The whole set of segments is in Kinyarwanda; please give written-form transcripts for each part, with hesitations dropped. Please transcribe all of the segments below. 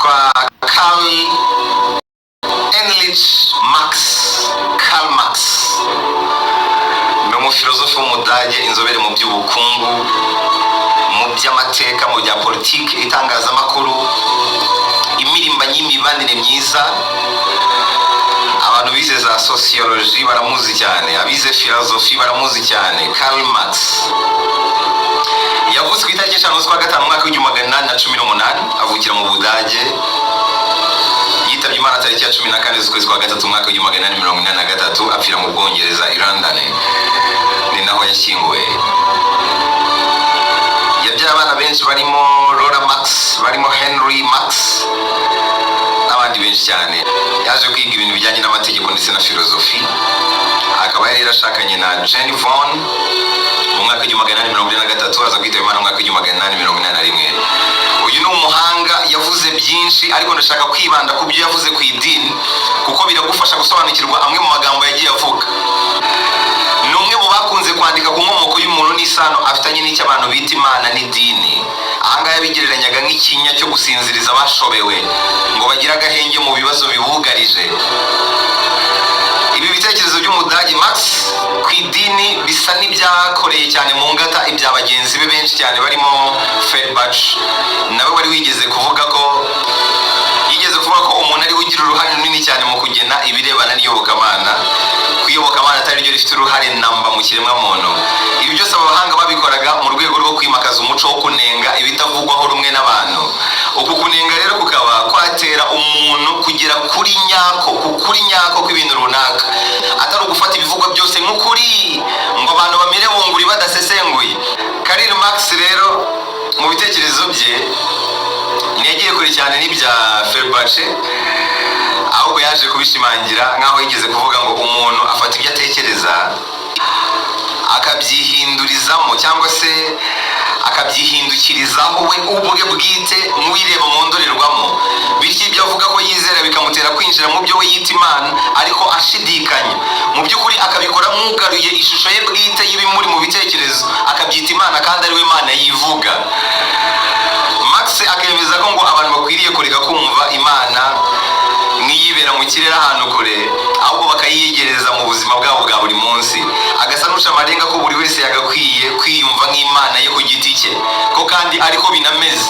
Yitwa Karl Heinrich Marx. Karl Marx ni umufilozofe w'Umudage, inzobere mu by'ubukungu, mu by'amateka, mu bya politiki, itangazamakuru, imirimbanyi y'imibanire myiza. Abantu bize za sociology baramuzi cyane, abize filozofi baramuzi cyane. Karl Marx yavutse ku itariki 5 z'ukwa gatanu, umwaka w'1818, avukira mu Budage. Yitabye Imana tariki ya 14 z'ukwezi kwa gatatu, umwaka w'1883, apfira mu Bwongereza i London, ni naho yashyinguwe. Yabyaye abana benshi barimo Laura Marx, barimo Henry Marx n'abandi benshi cyane. Yaje kwiga ibintu bijyanye n'amategeko ndetse na filozofi, akaba yari yarashakanye na Jenny Von mu mwaka w'1843, aza kwitaba Imana mu mwaka w'1881. Uyu ni umuhanga, yavuze byinshi, ariko ndashaka kwibanda ku byo yavuze ku idini, kuko biragufasha gusobanukirwa amwe mu magambo yagiye avuga. Ni umwe mu bakunze kwandika ku nkomoko y'umuntu n'isano afitanye n'icyo abantu bita Imana n'idini. Ahangaha yabigereranyaga nk'ikinya cyo gusinziriza abashobewe ngo bagire agahenge mu bibazo bibugarije. Ibi bitekerezo by'Umudage Marx ku idini bisa n'ibyakoreye cyane mu ngata ibya bagenzi be benshi cyane, barimo Feuerbach, nawe wari wigeze kuvuga ko yigeze kuvuga ko umuntu ari we ugira uruhare runini cyane mu kugena ibirebana n'iyobokamana, ku iyobokamana atari ryo rifite uruhare namba mu kiremwamuntu. Ibi byose aba bahanga babikoraga mu rwego rwo kwimakaza umuco wo kunenga ibitavugwaho rumwe n'abantu. Uku kunenga rero kukaba kwatera umuntu kugera kuri nyako, ku kuri nyako kw'ibintu runaka, atari ugufata ibivugwa byose nk'ukuri ngo abantu bamire bunguri badasesenguye. Karl Marx rero mu bitekerezo bye ntiyagiye kure cyane n'ibya Feuerbach, ahubwo yaje kubishimangira, nk'aho yigeze kuvuga ngo umuntu afata ibyo atekereza akabyihindurizamo cyangwa se akabyihindukirizaho we ubwe bwite nk'uwireba mu ndorerwamo, bityo ibyo avuga ko yizera bikamutera kwinjira mu byo we yita Imana ariko ashidikanya. Mu by'ukuri akabikora nk'ugaruye ishusho ye bwite y'ibimuri mu bitekerezo, akabyita Imana kandi ari we Mana yivuga. Marx akemeza ko ngo abantu bakwiriye kureka kumva Imana nk'iyibera mu kirere ahantu kure, ahubwo bakayiyegereza mu buzima bwabo bwa buri munsi. Agasa n'uca amarenga ko buri wese yagakwiye kwiyumva nk'Imana ye ku giti cye, ko kandi ariko binameze.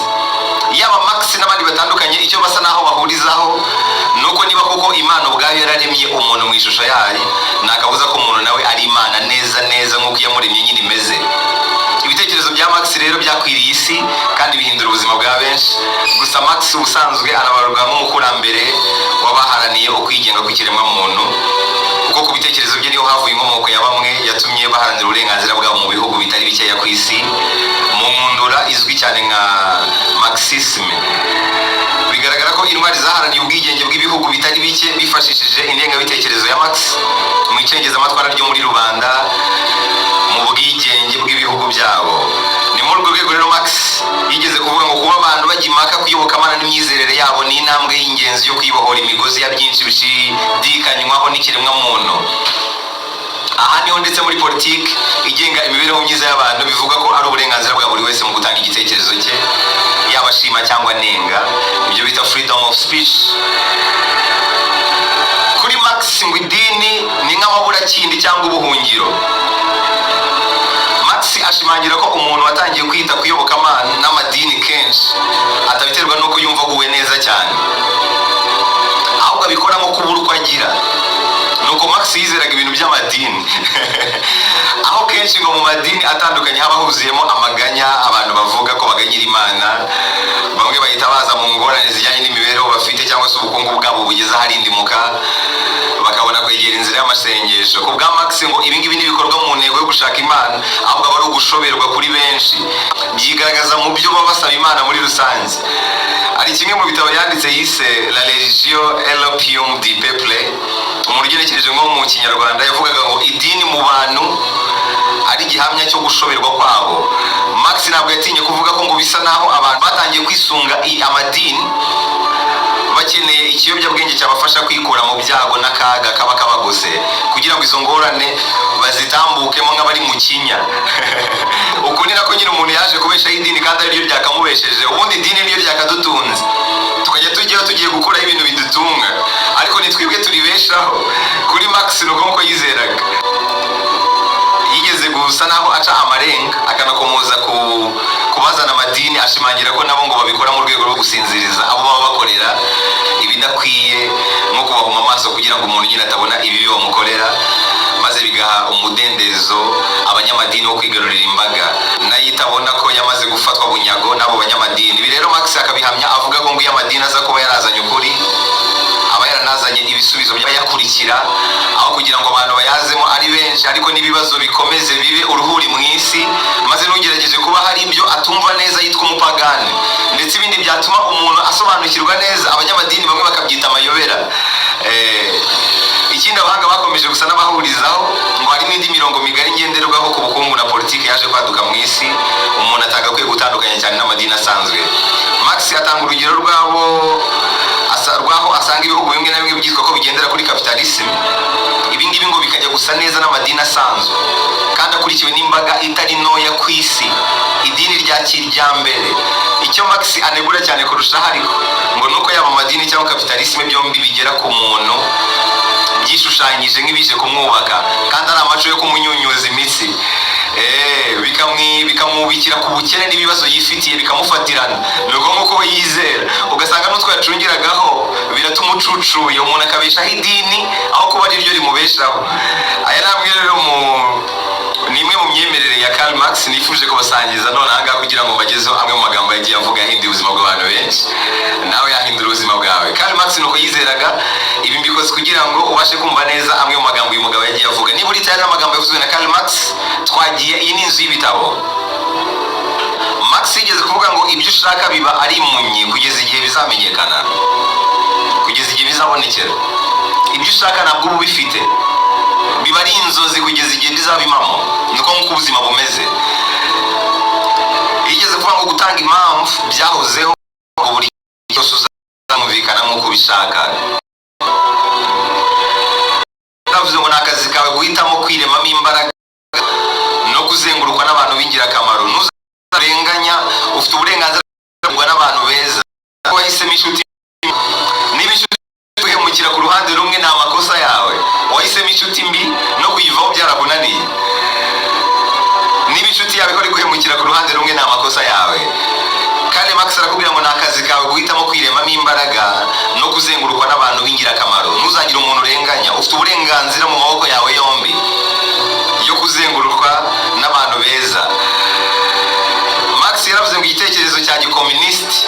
Yaba Marx n'abandi batandukanye, icyo basa n'aho bahurizaho ni uko niba koko Imana ubwayo yararemye umuntu mu ishusho yayo, nta kabuza ko umuntu nawe ari Imana neza neza nk'uko iyamuremye nyine imeze. Ibitekerezo bya Marx rero byakwiriye isi kandi bihindura ubuzima bwa benshi. Gusa Marx ubusanzwe arabarwa nk'umukurambere w'abaharaniye ukwigenga kw'ikiremwamuntu, kuko ku bitekerezo bye niho havuye inkomoko ya bamwe yatumye baharanira uburenganzira bwabo mu bihugu bitari bikeya ku isi, mu nkundura izwi cyane nka Marxisme. Bigaragara ko intwari zaharaniye ubwigenge bw'ibihugu bitari bike bifashishije ingengabitekerezo ya Marx mu icengezamatwara ryo muri rubanda mu bwigenge bw'ibihugu byabo. Ni muri urwo rwego rero Marx yigeze kuvuga ngo kuba abantu bajya impaka ku iyobokamana n'imyizerere yabo ni intambwe y'ingenzi yo kwibohora imigozi ya byinshi bishidikanywaho n'ikiremwamuntu. Aha niho ndetse muri politiki igenga imibereho myiza y'abantu bivuga ko ari uburenganzira bwa buri wese mu gutanga igitekerezo cye, yaba ashima cyangwa anenga, ibyo bita freedom of speech. Kuri Marx ngo idini ni nk'amaburakindi cyangwa ubuhungiro. Marx ashimangira ko umuntu watangiye kwita ku iyobokamana n'amadini kenshi atabiterwa n'uko yumva aguwe neza cyane, ahubwo abikora nko kubura uko agira. Nuko Marx yizeraga ibintu by'amadini, aho kenshi ngo mu madini atandukanye haba huzuyemo amaganya, abantu bavuga ko baganyira Imana. Bamwe bahita baza mu ngorane zijyanye n'imibereho bafite cyangwa se ubukungu bwabo bugeze aharindimuka, bakabona kwegera inzira y'amasengesho. Ku bwa Marx ngo ibingibi ntibikorwa mu ntego yo gushaka Imana, ahubwo aba ari ugushoberwa kuri benshi, byigaragaza mu byo baba basaba Imana muri rusange. Hari kimwe mu bitabo yanditse yise "La religion et l'opium du peuple", umuntu ugenekereje nko mu Kinyarwanda yavugaga ngo idini mu bantu ari igihamya cyo gushoberwa kwabo. Marx ntabwo yatinye kuvuga ko ngo bisa naho abantu batangiye kwisunga amadini bakeneye ikiyobyabwenge cyabafasha kwikura mu byago n'akaga kaba kabagose, kugira ngo izo ngorane bazitambukemo nk'abari mu kinya. Uku ni nako nyine umuntu yaje kubeshaho idini kandi ariryo ryakamubesheje. Ubundi idini niryo ryakadutunze, tukajya tujyaho. gusa naho aca amarenga, akanakomoza ku kubazana amadini, ashimangira ko nabo ngo babikora mu rwego rwo gusinziriza abo baba bakorera ibidakwiye, nko kubahuma amaso kugira ngo umuntu nyine atabona ibibi bamukorera, maze bigaha umudendezo abanyamadini wo kwigarurira imbaga, nayo itabona ko yamaze gufatwa bunyago n'abo banyamadini. Ibi rero Marx akabihamya avuga ko ngo iyo amadini aza kuba yarazanye ukuri, aba yaranazanye ibisubizo by'abayakurikira, aho kugira ngo abantu bayazemo ari benshi ariko n'ibibazo bikomeze bibe uruhuri mu isi, maze n'ugerageje kuba hari ibyo atumva neza yitwa umupagani, ndetse ibindi byatuma umuntu asobanukirwa neza abanyamadini bamwe bakabyita amayobera. Ikindi abahanga bakomeje gusa n'abahurizaho, ngo hari n'indi mirongo migari ngenderwaho ku bukungu na politiki yaje kwaduka mu isi umuntu atagakwiye gutandukanya cyane n'amadini asanzwe. Marx atanga urugero rw'aho asanga ibihugu bimwe na bimwe byitwa ko bigendera kuri capitalism. Ibi ngibi ngo bikajya gusa neza n'amadini asanzwe kandi akurikiwe n'imbaga itari ntoya ku isi, idini rya kijyambere. Icyo Marx anegura cyane kurushaho ariko ngo nuko yaba amadini cyangwa capitalism byombi bigera ku muntu byishushanyije nk'ibije kumwubaka kandi ari amaco yo kumunyunyuza imitsi, bikamwubikira ku bukene n'ibibazo yifitiye, bikamufatirana. Ni uko nguko we yizera, ugasanga n'utwo yacungiragaho biratumucucuye, umuntu akabeshaho idini aho kuba ari ryo rimubeshaho. Aya ni amwe rero mu ni imwe mu myemerere ya Karl Marx nifuje kubasangiza none aha ngaha kugira ngo mbagezeho amwe mu magambo yagiye avuga yahinduye ubuzima bw'abantu benshi, nawe yahindura ubuzima bwawe. Karl Marx nuko yizeraga. Ibi mbikoze kugira ngo ubashe kumva neza amwe mu magambo uyu mugabo yagiye avuga. Niba uri tayari n'amagambo yavuzwe na Karl Marx, twagiye. Iyi ni inzu y'ibitabo. Marx yigeze kuvuga ngo ibyo ushaka biba ari impumyi kugeza igihe bizamenyekana, kugeza igihe bizabonekera. Ibyo ushaka ntabwo uba ubifite, biba ari inzozi kugeza igihe bizaba impamo. Niko nk'uko ubuzima bumeze. Yigeze kuvuga ngo gutanga impamvu byahozeho, ngo buri cyose uzamvikana nk'uko ubishaka. Navuze ngo ni akazi kawe guhitamo kwiremamo imbaraga no kuzengurukwa n'abantu b'ingirakamaro. Ntuzarenganya, ufite uburenganzira bwo n'abantu beza. Wahisemo inshuti, niba inshuti guhemukira ku ruhande rumwe ni amakosa yawe. Wahisemo inshuti mbi, no kuyivaho byarakunaniye. Niba inshuti yawe ihora iguhemukira ku ruhande rumwe, ni amakosa yawe. Kandi Marx arakubwira ngo ni akazi kawe guhitamo kwiremamo imbaraga no kuzengurukwa n'abantu b'ingirakamaro. Ntuzagire umuntu urenganya, ufite uburenganzira mu maboko yawe yombi yo kuzengurukwa n'abantu beza. Marx yaravuze ngo igitekerezo cya gikomunisiti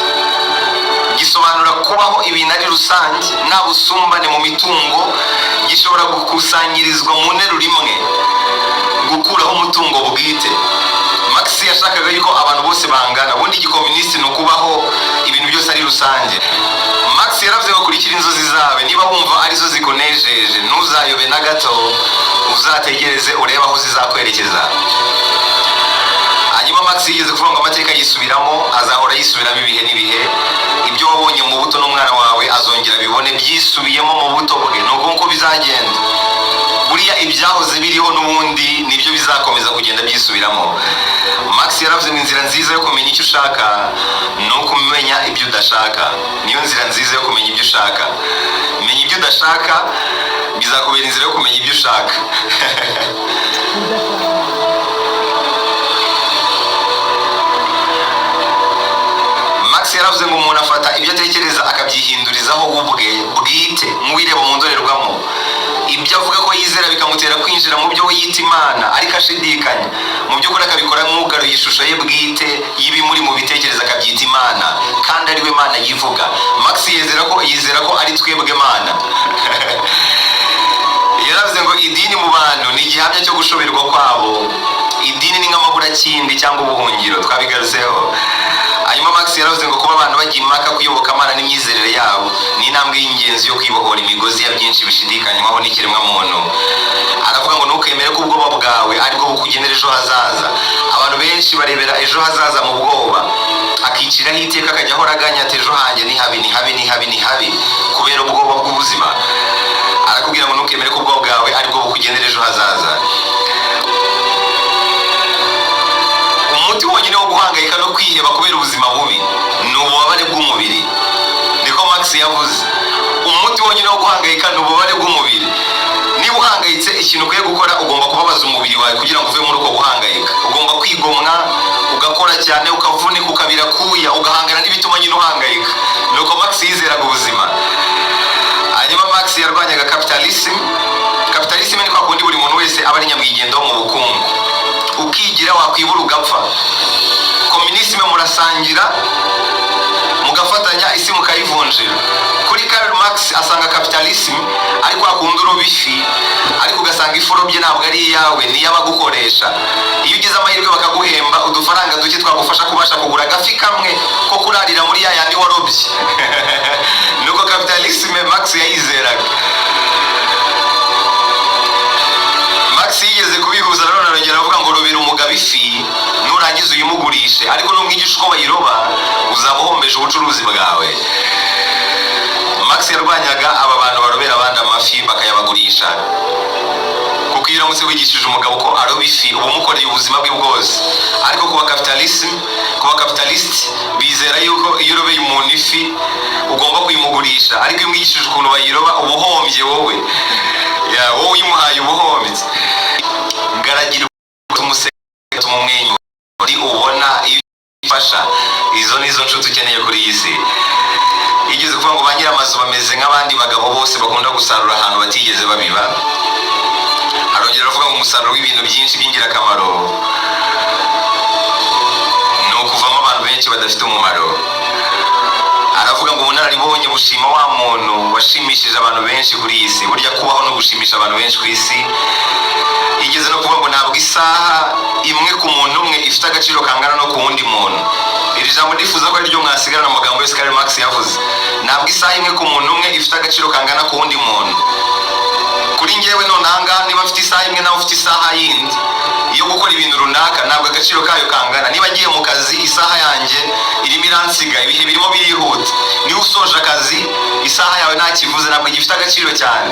gisobanura kubaho ibintu ari rusange, nta busumbane mu mitungo, gishobora gukusanyirizwa mu nteruro imwe: gukuraho umutungo bwite. Marx yashakaga yuko abantu bose bangana. Ubundi igikomunisiti ni ukubaho ibintu byose ari rusange. Marx yaravuze ngo kurikira inzozi zawe niba wumva arizo zikunejeje, ntuzayobe na gato, uzategereze urebe aho zizakwerekeza. Hanyuma Marx yigeze kuvuga ngo amateka yisubiramo, azahora yisubiramo ibihe n'ibihe. Ibyo wabonye mu buto n'umwana wawe azongera bibone byisubiyemo mu buto bwe. Ni uko nguko bizagenda. Buriya ibyahoze biriho n'ubundi nibyo bizakomeza kugenda byisubiramo. Marx yaravuze ngo inzira nziza yo kumenya icyo ushaka ni ukumenya ibyo udashaka. Niyo nzira nziza yo kumenya ibyo ushaka. Menya ibyo udashaka, bizakubera inzira yo kumenya ibyo ushaka. Marx yaravuze ngo umuntu afata ibyo atekereza akabyihindurizaho we ubwe bwite nk'uwireba mu ndorerwamo, ibyo avuga ko yizera bikamutera kwinjira mu byo we yita Imana ariko ashidikanya, mu by'ukuri akabikora nk'ugaruye ishusho ye bwite y'ibimuri mu bitekerezo, akabyita Imana kandi ari we Mana yivuga. Marx yizera ko ari twebwe Mana. Yaravuze ngo idini mu bantu ni igihamya cyo gushoberwa kwabo. Idini ni nk'amaburakindi cyangwa ubuhungiro, twabigarutseho. Hanyuma Marx yaravuze ngo kuba abantu bajya impaka ku iyobokamana n'imyizerere yabo ni intambwe y'ingenzi yo kwibohora imigozi ya byinshi bishidikanywaho n'ikiremwamuntu. Aravuga ngo ntukemere ko ubwoba bwawe aribwo bukugenera ejo hazaza. Abantu benshi barebera ejo hazaza mu bwoba, akiciraho iteka, akajya ahora aganya ati: "Ejo hanjye ni habi, ni habi, ni habi, ni habi," kubera ubwoba bw'ubuzima. Arakubwira ngo ntukemere ko ubwoba bwawe aribwo bukugenera ejo hazaza. Umuti wonyine wo guhangayika no kwiheba kubera ubuzima bubi ni ububabare bw'umubiri. Niko Marx yavuze. Umuti wonyine wo guhangayika ni ububabare bw'umubiri. Niba uhangayitse, ikintu ukwiye gukora, ugomba kubabaza umubiri wawe kugira ngo uve muri uko guhangayika. Ugakora cyane, ukavunika, ukabira kuya, ugahangana n'ibituma nyine uhangayika. Nuko Marx yizeraga ubuzima. Hanyuma Marx yarwanyaga capitalism. Capitalism ni kwa kundi buri muntu wese aba ari nyamwigendaho mu bukungu, ukigira wakwibura ugapfa. Communisme, murasangira, mugafatanya, isi mukayivunjira. Kuri Karl Marx, asanga capitalism ari kwa kundi uroba ifi, ariko ugasanga ifi urobye ntabwo ari iyawe, ni iy'abagukoresha. Iyo ugize amahirwe bakaguhemba udufaranga duke twagufasha kubasha kugura agafi kamwe ko kurarira muri ya yandi warobye. Nuko capitalism Marx yayizeraga. Marx yigeze kubihuza nanone, arongera avuga ngo robera umugabo ifi, nurangiza uyimugurishe, ariko numwigisha uko bayiroba uzaba uhombeje ubucuruzi bwawe. Marx yarwanyaga aba bantu barobera abandi amafi bakayabagurisha, kuko iyo uramutse wigishije umugabo ko aroba ifi, uba umukoreye ubuzima bwe bwose. Ariko kuba capitalist bizera yuko iyo urobeye umuntu ifi ugomba kuyimugurisha, ariko iyo umwigishije ukuntu bayiroba uba uhombye wowe. Ya, wowe uyimuhaye uba uhombye. Garagirwa, tumuseka, tumumwenyura, ubona iyo ufasha. Izo nizo nshuti ukeneye kuri iyi si. Yigeze kuvuga ngo ba nyir'amazu bameze nk'abandi bagabo bose bakunda gusarura ahantu batigeze babiba. Arongera aravuga ngo umusaruro w'ibintu byinshi by'ingirakamaro ni ukuvamo abantu benshi badafite umumaro. Aravuga ngo ubunararibonye bushima wa muntu washimishije abantu benshi kuri iyi si. Burya kubaho no gushimisha abantu benshi ku isi. Yigeze no kuvuga ngo ntabwo isaha imwe ku muntu umwe ifite agaciro kangana no ku wundi muntu. Iri jambo ndifuza ko ariryo mwasigarana mu magambo yose Karl Marx yavuze. Ntabwo isaha imwe ku muntu umwe ifite agaciro kangana ku wundi muntu. Kuri njyewe none ahangaha, niba mfite isaha imwe nawe ufite isaha yindi yo gukora ibintu runaka, ntabwo agaciro kayo kangana. Niba ngiye mu kazi, isaha yanjye irimo iransiga, ibihe birimo birihuta. Niba usoje akazi, isaha yawe nta kivuze, ntabwo gifite agaciro cyane.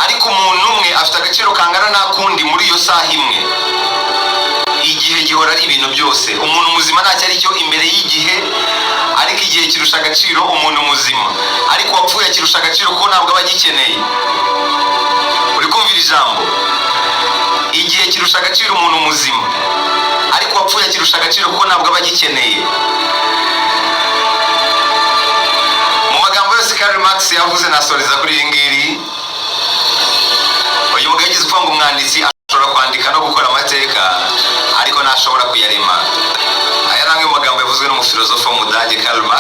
Ariko umuntu umwe afite agaciro kangana n'akundi muri iyo saha imwe. Igihe gihora ari ibintu byose. Umuntu muzima ntacyo ari cyo imbere y'igihe, ariko igihe kirusha agaciro umuntu muzima. Ariko uwapfuye akirusha agaciro kuko ntabwo aba agikeneye. Uri kumvira ijambo? Igihe kirusha agaciro umuntu muzima, ariko uwapfuye akirusha agaciro kuko ntabwo aba agikeneye. Mu magambo yose Karl Marx yavuze, nasoreza kuri iri ngiri. Uyu mugabo yagize kuvuga ngo umwanditsi ashobora kwandika no gukora amateka, ariko ntashobora kuyarema. Aya ni amwe mu magambo yavuzwe n'umufilozofe w'Umudage Karl Marx.